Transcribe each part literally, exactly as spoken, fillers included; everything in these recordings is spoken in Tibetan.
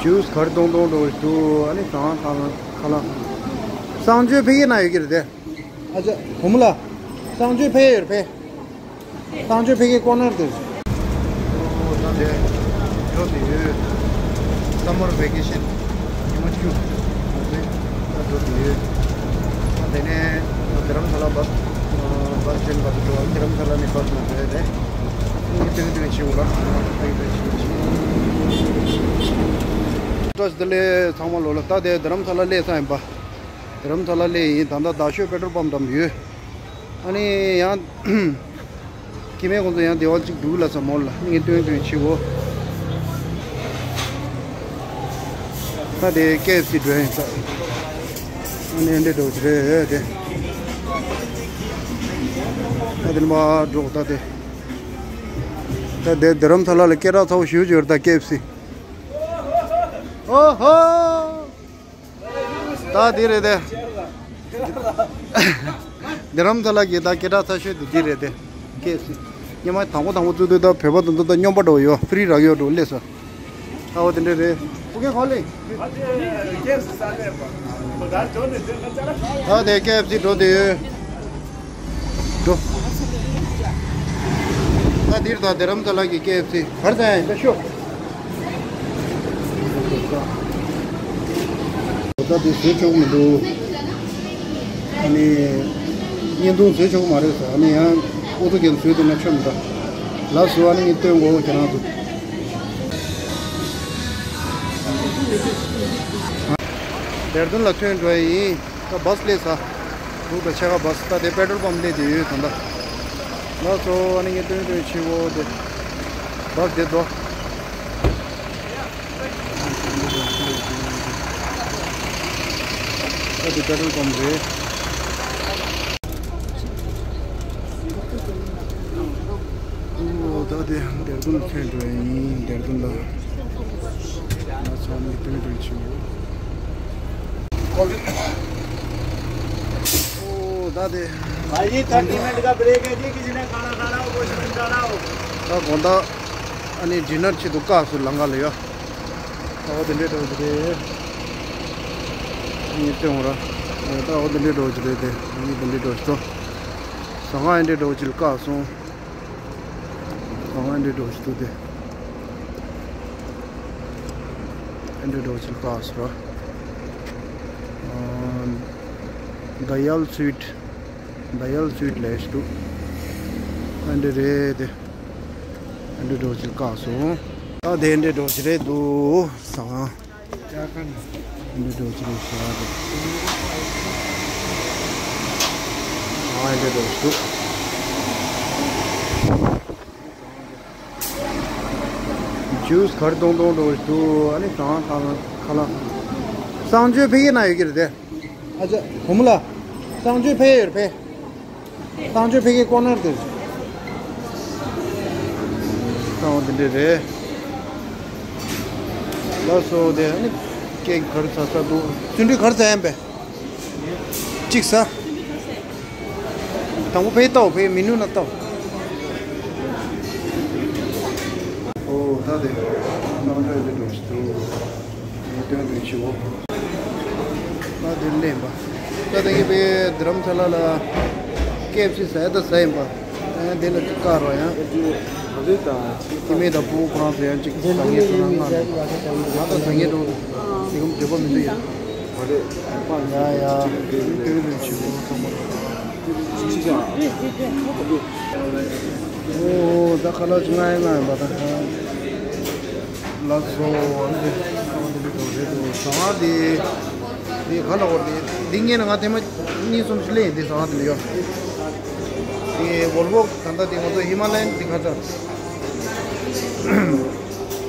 ཇུས་གར་གཏོང་གཏོང་འགྲོ་འདུག་ཨ་ནི་གང་གང་ག་ལ། གསང་སྤྱོད་ཕ་གི་ན་ཡོད་ཀྱི་རེད་དེ། ཨ་ཅག་བུ་མོ་ལ། གསང་སྤྱོད་ཕ་གི་ཡོད་རེད་ཕ་གི། གསང་སྤྱོད་ཕ་གི་ཀོ་ནར་དེར། ད་དེ་འགྲོ་དེ་ཡོད། སམ་མར་ཝེ་ཀེ་ཤན་ཉི་མ་བཅུ་དེ་ད་འགྲོ་དེ་ཡོད། ད་དེ་ནས་རྡ་རམ་ས་ལ་བ་བ་སི་སི་ཊེན་བར་དུ་འགྲོ། རྡ་རམ་ས་ལ་ནས་བ་སི་ནང་འགྲོ་ཡ་དེ། ཨ་ནི་ཏོན་ཏོན་བྱེད་འོ་ར། ཨ་ནི་ཏོན་ཏོན་བྱེད་འོ། བཀྲ་ཤིས་བདེ་ལེགས་ཚང་མ་ལོ་ལ། ད་དེ་རྡ་རམ་ས་ལ་སླེབས་ས་ཡིན་པ། རྡ་རམ་ས་ལ་སླེབས་ཡིན། ད་ལྟ་རྡ་ཤོད་པེ་ཊོལ་པམ་འགྲམ་ཡོད། ཨ་ནི་ཡང་ཁྱི་མེད་ཁོང་ཚོ་ཡང་སྡེ་བ་གཅིག་འདུག་ལ་ས་མོ་ལ་ངས་སྟོན་སྟོན་བྱེད་འོ། ད་དེ་ཀེ་ཨེཕ་སི་འགྲོ་ཡིན་ས། ཨ་ནི་འདྲེ་འགྲོ་གི་རེད་དེ། ད་དེ་ནས་མར་འགྲོ། ད་དེ་ད་དེ་རྡ་རམ་ས་ལ་ལ་སྐད་གྲགས་ཚ་བོ་ཞེ་པོ་ཅིག་ཡོད་རེད། ད་ཀེ་ཨེཕ་སི། ཨོ་ཧོ། ད་འདི་རེད་དེ། རྡ་རམ་ས་ལ་གི་ད་སྐད་གྲགས་ཚ་ཤོས་དེ་འདི་རེད་དེ། ཀེ་ཨེཕ་སི། སྔོན་མ་དང་པོ་དང་པོ་བཙུགས་དུས་ད་བོད་པ་དང་ད་ད་སྨྱོན་པ་འགྲོ་ཡོད། ཧྥི་རི་རག་ཡོད་འགྲོ་སླེབས་ས། ད་འོ་དེ་འདྲ་རེད། ཨོ་ཀེ་ཁོ་ལེ། ད་དེ་ཀེ་ཨེཕ་སི་འགྲོ་དེ་ཡོད། འགྲོ། ད་འདིར་ད་རྡ་རམ་ས་ལ་གི་ཀེ་ཨེཕ་སི་གར་ཚ་ཡིན་ད་ཤོག་ད་དེ་བཟོས་ཆོག་མི་འདུག་ཨ་ནི་བརྙན་ཐུང་བཟོས་ཆོག་མ་རེད་ཟེར། ཨ་ནི་ཡང་ཨོ་ཐུ་རྒྱན་བཟོས་དེ་ན་ཆོད་མི་འདུག་ལགས་སོ། ཨ་ནི་ངས་སྟོན་དགོས་ཁྱེད་རང་ཚོ། དེར་དོན་ལ་ཐོན་འགྲོ་ཡ་ཡིན། ད་བ་སི་སླེབས་ས། འདུག་ད་ཕྱེད་ཀ་བ་སི་ད་དེ་པེ་ཊོལ་པམ་སླེབས་དེ་ཡོད་ད་ད། ལགས་སོ། ཨ་ནི་ངས་སྟོན་སྟོན་བྱེད་འོ་དེ། བ་སི་དེ་འགྲོ། ད་དེ་པེ་ཊོལ་པམ་རེད། ཨོ་ད་དེ་དེར་དོན་ཐོན་འགྲོ་ཡ་ཡིན། དེར་དོན་ལ། ང་ཚོ་ནི་དོན་དོན་ཆེན་པོ། ཨོ་ད་དེ། भाई जी, thirty minute का ब्रेक है जी, किसी ने खाना खाना हो, कुछ भी खाना हो। ད་དགོང་དག་ཨ་ནི་ཌི་ནར་ཆེད་དུ་བཀག་སོང་ལམ་ཁ་ལ་ཡོད། ད་འོ་དེ་འདྲའི་འགྲོ་གི་རེད། ངས་སྟོན་འོང་ར། ད་འོ་དེ་འདྲའི་འགྲོ་གི་རེད་དེ། ངས་དེ་འདྲའི་འགྲོ་གི་འདུག་ཟ་ཁང་ཨེ་འདྲའི་འགྲོ་གི་བཀག་སོང་། ཟ་ཁང་ཨེ་འདྲའི་འགྲོ་གི་འདུག་སྟེ། ཨེ་འདྲའི་འགྲོ་གི་བཀག་སོང་ར། ད་ཡལ་སུ་ཝིཊ། ད་ཡལ་སུ་ཝིཊ་ལས་འདུག་ཨེ་འདྲའི་རེད་དེ། ཨེ་འདྲའི་འགྲོ་གི་བཀག་སོང་། ད་དེ་ཨེ་འདྲའི་འགྲོ་གི་རེད་འདུག་ཟ་ཁང་། འདི་འགྲོ་ཅི་རེད་ཤག་རེད། ཨ་འདི་འགྲོ་ཤུ། ཇུས་གར་གཏོང་གཏོང་འགྲོ་ཤུ། ཨ་ནི་གང་གང་ཁ་ལག་གསང་སྤྱོད་ཕ་གི་ན་ཡོད་ཀྱི་རེད་དེ། ཨ་ཅག་བུ་མོ་ལ། གསང་སྤྱོད་ཕ་གི་ཡོད་རེད་ཕ། གསང་སྤྱོད་ཕ་གི་ཀོ་ནར་དེར། གསང་བ་འདི་འདྲས་རེད། ལགས་སོ་དེ་ཨ་ནི་ཀེག་ག་རེ་ཟ་ས་འདུག་བརྩོན་འགྲུས་ག་རེ་ཟ་ཡིན་པས། གཅིག་ཟ། དང་པོ་ཕ་གི་ལྟ་བ། ཕ་གི་མེ་ནུ་ན་ལྟ་བ། ཨོ་ད་དེ་གསང་སྤྱོད་འདི་འགྲོ་ཞིག་འདུག་ངས་སྟོན་དོན་ཞུ། ད་དེ་ལེན་པ། ད་དེ་གི་པའི་རྡ་རམ་ས་ལ་ལ་ཀེ་ཨེཕ་སི་ཟ་ཡ་ད་ཟ་ཡིན་པ། ཡང་དེ་ལ་ཅིག་བཀག་རོགས་ཡང་། དེ་མེད་ད་བུ་ཁོ་རང་ཚོ་ཡང་ཅིག་ཟ་ངེས་ཚོ་རང་ང་ང་ད་ཟ་ངེས་འགྲོ། དེ་གམ་འདོད་པ་མི་འདུག་ཡ། ཡ་ཡ། དེ་དེ་ལས་ཆུ་བོ་ཚང་མ། ཨོ་ད་ཁ་ལག་ཅིག་ང་ཡང་ང་ཡང་པ་ད། ལགས་སོ། ཨ་ནི་ཁང་པ་འདི་འདྲ་འདྲ་རེད་འདུག་ཟ་ཁང་འདི། འདི་ག་ལ་འོ་འདི་འདི་ངས་ནི་ང་ཐེངས་མ་གཉིས་གསུམ་ཞིག་ལེན་འདི་ཟ་ཁང་འདི་ལ་ཡོད། འདི་ཝོལ་ཝོ་ད་ལྟ་འདི་ང་ཚོ་ཧི་མ་ལ་ཡན་འདི་ཁ་ཚ་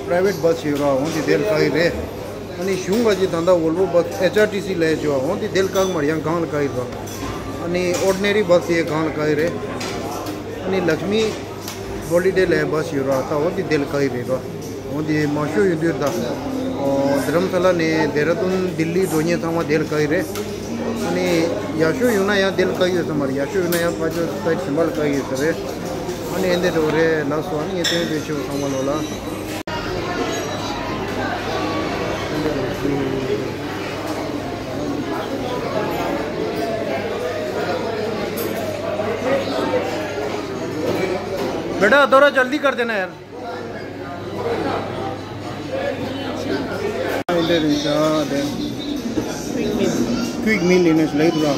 པ་རའི་ཝེཊ་བྷ་སི་ཞིག་ཡོད་ར། འོ་འདི་དེར་བཀག་གི་རེད། ཨ་ནི་གཞུང་ག་ཅིག་ད་ལྟ་ཝོལ་ཝོ་བྷ་སི་ཨེཆ་ཨར་ཊི་སི་ལས་བྱོས་འོ་འདི་དེར་བཀག་མར་ཡང་སྒང་ལ་བཀག་གི་ར། ཨ་ནི་ཨོར་ཌི་ནེ་རི་བྷ་སི་དེ་སྒང་ལ་བཀག་གི་རེད། ཨ་ནི་ལཀྵ་མི་ཧོ་ལི་ཌེ་ལེན་བྷ་སི་ཡོད་ར། ད་འོ་འདི་དེ་ལ་བཀག་གི་རེད་ར། འོ་འདི་མང་ཤོས་ཡོད་དུས་ད། ཨོ་རྡ་རམ་ས་ལ་ནས་ལྡེ་ར་ལྡུན་ལྡི་ལི་འགྲོ་མཁན་ཚང་མ་དེ་ལ་བཀག་གི་རེད། ཨ་ནི་ཡག་ཤོས་ཡོང་ན་ཡང་དེ་ལ་བཀག་གི་ཡོད་ས་མ་རེད། ཡག་ཤོས་ཡོང་ན་ཡང་ཕར་ཕྱོགས་སའིཌ་གཞན་པ་ལ་བཀག་གི་ཡོད་ས་རེད། ཨ་ནི་ཨེ་འདི་འགྲོ་རེད། ལགས་སོ། ཨ་ནི་ངས་སྟོན་དོན་ཆེ་བོ་ཚང་མ་ལོ་ལ། बेटा, थोड़ा जल्दी कर देना यार। क्विक मील लेने से लगे थोड़ा।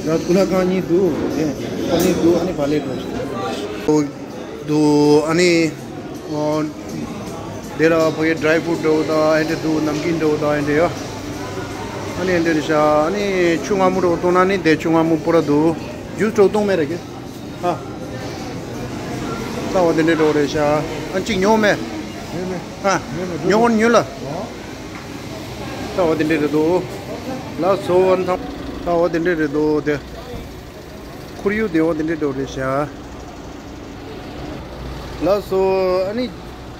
रसगुल्ला का नहीं दो, ये पनीर दो, अने पाले दो। तो दो, अने, और, तेरा भैया ड्राई फ्रूट दो दा, अने दो नमकीन दो दा, अने या। अने, अने रिशा, अने चुंगा मुड़ तो ना नहीं दे, चुंगा मुड़ पूरा दो। जूस दो तो मेरे के। ཨ། ལྟ་བ་དེ་འདྲས་འགྲོ་རེད་ཤག་ཨ་གཅིག་ཉོ་མེད། ཉོ་མེད། ཨ། ཉོ་ཉོ་ཉོ་ལ། ལྟ་བ་དེ་འདྲས་རེད་འདུག་ལགས་སོ། ཨ་ནི་ཚང་ལྟ་བ་དེ་འདྲས་རེད་འདུག་དེ། ཁོར་ཡུག་བདེ་བ་དེ་འདྲས་འགྲོ་རེད་ཤག་ལགས་སོ། ཨ་ནི་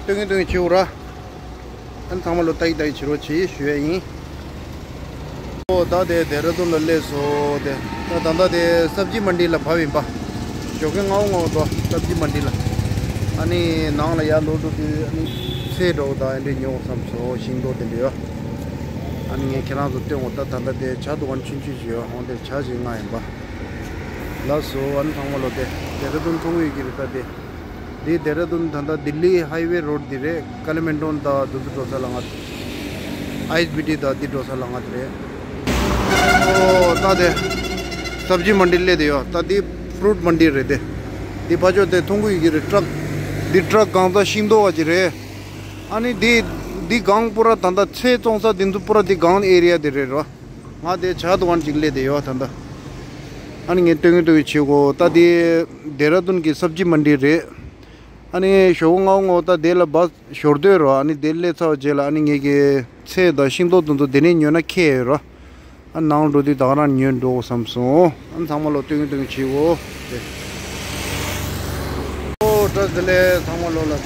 སྟོན་གིན་སྟོན་གིན་བྱེད་འོ་ར། ཨ་ནི་ཚང་མ་ལོ་ལྟ་ཡི་ལྟ་ཡི་བྱེད་རོགས་གྱིས་ཞུ་ཡ་ཡིན། ཨོ་ད་དེ་ཌེ་ར་ཌུན་ལ་སླེབས་སོང་དེ། ད་ད་ལྟ་དེ་སབ་ཇི་མན་ཌི་ལ་བབས་ཡིན་པ། ཞོགས་ཀས་སྔ་པོ་སྔ་པོ་འདུག་སབ་ཇི་མན་ཌི་ལ། ཨ་ནི་ནང་ལ་ཡར་ལོག་འགྲོ་དུས་ཨ་ནི་ཚལ་འདྲ་བོ་དང་ཨེ་འདྲས་ཉོ་བསམ་སོང་། ཤིང་ཏོག་དེ་འདྲས་ཡོད། ཨ་ནི་ངས་ཁྱེད་རང་ཚོ་སྟོན་འོ་ད། ད་ལྟ་དེ་ཇ་དུ་ཝན་ཆུང་ཆུང་ཞིག་ཡོད། འོང་དེར་ཇ་ཞིག་མངགས་ཡིན་པ། ལགས་སོ། ཨ་ནི་ཚང་མ་ལོ་དེ་ཌེ་ར་ཌུན་མཐོང་གི་ཡོད་ཀྱི་རེད་ད་དེ། འདི་ཌེ་ར་ཌུན་ད་ལྟ་ལྡི་ལི་ཧའི་ཝེ་རོཌ་འདི་རེད། ཀ་ལི་མན་ཌོན་དང་འདི་ཚོ་འགྲོ་ས་ལ་ང་། ཨའི་ཨེས་བི་ཊི་དང་འདི་འགྲོ་ས་ལ་ང་དེ་རེད། ཨོ་ད་དེ། སབ་ཇི་མན་ཌི་སླེབས་དེ་ཡོད། ད་འདི་ཕུ་རུཊ་མན་ཌི་རེད་དེ། འདི་ཕ་ཕྱོགས་དེ་མཐོང་གི་ཡོད་ཀྱི་རེད། ཊྲག་འདི་ཊྲག་གང་ཚ་ཤིང་ཏོག་བ་ཅིག་རེད། ཨ་ནི་འདི་འདི་སྒང་པུ་ར་ད་ལྟ་ཚལ་བཙོང་ས་འདི་ཚོ་པུ་ར་འདི་སྒང་ཨེ་རི་ཡ་དེ་རེད་རོ། ང་དེ་ཇ་དུ་ཝན་ཅིག་སླེབས་དེ་ཡོད་ད་ལྟ། ཨ་ནི་ངས་སྟོན་གིན་སྟོན་གིན་བྱེད་གོ་ད་དེ་ཌེ་ར་ཌུན་གྱི་སབ་ཇི་མན་ཌི་རེད། ཨ་ནི་ཞོགས་པ་སྔ་པོ་སྔ་པོ་ད་དེ་ལ་བ་ཞོར་སྡོད་རོ། ཨ་ནི་དེ་སླེབས་ཚར་བ་རྗེས་ལ་ཨ་ནི་ངེད་ཀྱི་ཚལ་དང་ཤིང་ཏོག་དེ་ཚོ་དེ་ནས་ཉོས་ན་ཁེ་ཡོད་རོ། ཨ་ནང་འགྲོ་དུས་ད་ག་རང་ཉོས་འགྲོ་དགོས་བསམ་སོང་། ཨ་ནི་ཚང་མ་ལོ་སྟོན་གིན་སྟོན་གིན་བྱེད་གོ་དེ། ཨོ་བཀྲ་ཤིས་བདེ་ལེགས། ཚང་མ་ལོ་ལ་ད།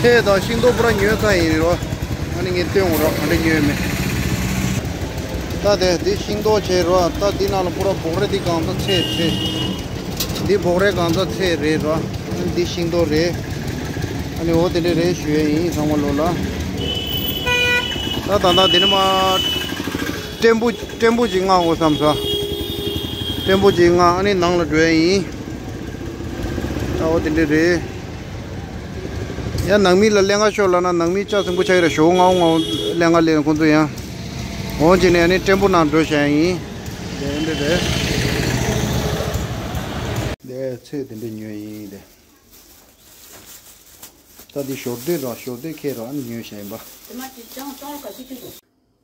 ཚལ་དང་ཤིང་ཏོག་པུ་ར་ཉོས་ཚར་ཡིན་རོ། ཨ་ནི་ངས་སྟོན་འོ་རོ་ག་འདྲ་ཉོས་མེད། ད་དེ་འདི་ཤིང་ཏོག་བྱས་རོ། ད་འདི་ནང་ལ་པུ་ར་སྦོག་རེ་འདི་གང་ཚ་ཚལ་ཚལ། འདི་སྦོག་རེ་གང་ཚ་ཚལ་རེད་རོ། ཨ་ནི་འདི་ཤིང་ཏོག་རེད། ཨ་ནི་འོ་དེ་འདྲ་རེད་ཞུ་ཡས་ཡིན་ཚང་མ་ལོ་ལ། ད་ད་ད་འདི་ནི་མ། ཊེམ་པོ་ཊེམ་པོ་ཅིག་མངགས་དགོས་བསམ་ས། ཊེམ་པོ་ཅིག་མངགས་ཨ་ནི་ནང་ལ་འགྲོ་ཡས་ཡིན། ད་འོ་དེ་འདྲ་རེད། ཡང་ནང་མི་ལ་ལས་ཀ་ཤོར་ལབ་ན་ནང་མི་ལྕགས་སྲིན་པོ་ཆགས་ཀྱི་རེད། ཞོགས་སྔ་པོ་སྔ་པོ་ལས་ཀ་ལས་ཁོང་ཚོ་ཡང་། འོང་བྱས་ནས་ཨ་ནི་ཊེམ་པོ་ནང་འགྲོ་བྱས་ཡིན། དེ་འདྲ་རེད། དེ་ཚོས་དེ་འདྲ་ཉོས་ཡིན་དེ། ད་འདི་ཞོར་སྡོད་རང་ཞོར་སྡོད་ཁྱེད་རང་ཨ་ནི་ཉོས་བྱས་ཡིན་པ།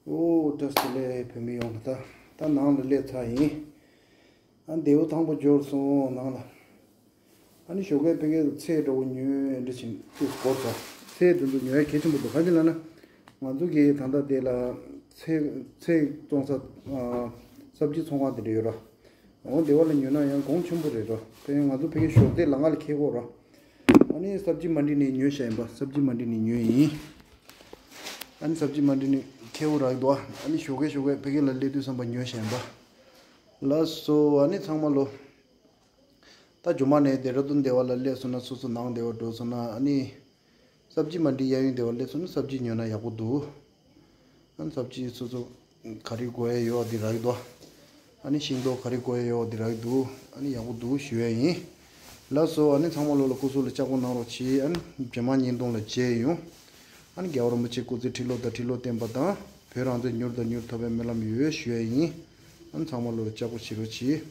ཨོ་བཀྲ་ཤིས་བདེ་ལེགས་བོད་མི་ཡོངས་ལ། ད་ད་ནང་ལ་སླེབས་ཚར་ཡིན། ཨ་ནི་དེའུ་ཐང་པོ་འབྱོར་སོང་ནང་ལ། ཨ་ནི་ཞོགས་ཀས་ཕ་གིར་ཚལ་འདྲ་བོ་ཉོས་འདྲ་བྱིན་དུས་སྐོར་ཚ། ཚལ་དེ་ཚོ་ཉོ་ཡ་གལ་ཆེན་པོ་འདུག་ག་ཅི་ལབ་ན། ང་ཚོ་གི་ད་ལྟ་དེ་ལ་ཚལ་ཚལ་བཙོང་ས་ཨ་སབ་ཇི་ཚོང་ཁང་དེ་འདྲ་ཡོད་ར། འོང་དེ་བ་ལ་ཉོས་ན་ཡང་གོང་ཆེན་པོ་རེད་ར། དེ་ཡང་ང་ཚོ་ཕ་གི་ཞོགས་དེ་ལ་ང་ལ་ཁེ་གོ་ར། ཨ་ནི་སབ་ཇི་མན་ཌི་ནས་ཉོས་བྱས་ཡིན་པ། སབ་ཇི་མན་ཌི་ནས་ཉོས་ཡིན། ཨ་ནི་སབ་ཇི་མན་ཌི་ནས་ཁེ་བོ་རག་འདུག་ཨ་ནི་ཞོགས་ཀས་ཞོགས་ཀས་ཕ་གི་ལ་སླེབས་དུས་བསམ་པ་ཉོས་བྱས་ཡིན་པ། ལགས་སོ། ཨ་ནི་ཚང་མ་ལོ། ད་ཇོ་མ་ནས་ཌེ་ར་ཌུན་དེ་བ་ལ་སླེབས་སོང་ན་སོ་སོ་ནང་དེ་བ་འགྲོ་སོང་ན་ཨ་ནི། སབ་ཇི་མན་ཌི་གཡས་གཡོན་དེ་བ་སླེབས་སོང་ན་སབ་ཇི་ཉོས་ན་ཡག་པོ་འདུག་ཨ་ནི་སབ་ཇི་སོ་སོ་ག་རེ་དགོས་ཡ་ཡོད་འདི་རག་གི་འདུག་ཨ་ནི་ཤིང་ཏོག་ག་རེ་དགོས་ཡ་ཡོད་འདི་རག་གི་འདུག་ཨ་ནི་ཡག་པོ་འདུག་ཞུ་ཡ་ཡིན། ལགས་སོ། ཨ་ནི་ཚང་མ་ལོ་ལ་སྐུ་གཟུགས་ལ་ལྕགས་པོ་གནང་རོགས་གྱིས། ཨ་ནི་རྗེས་མ་བརྙན་ཐུང་ལ་མཇལ་ཡོང་། ཨ་ནི་རྒྱལ་བ་རིན་པོ་ཆེ་སྐུ་ཚེ་ཁྲི་ལོ་དང་ཁྲི་ལོ་བརྟན་པ་དང་། བོད་རང་བཙན་མྱུར་དང་མྱུར་ཐོབ་པའི་སྨོན་ལམ་ཡོད་ཞུ་ཡ་ཡིན། ཨ་ནི་ཚང་མ་ལོ་ལ་ལྕགས་པོ་བྱེད་རོགས་གྱིས།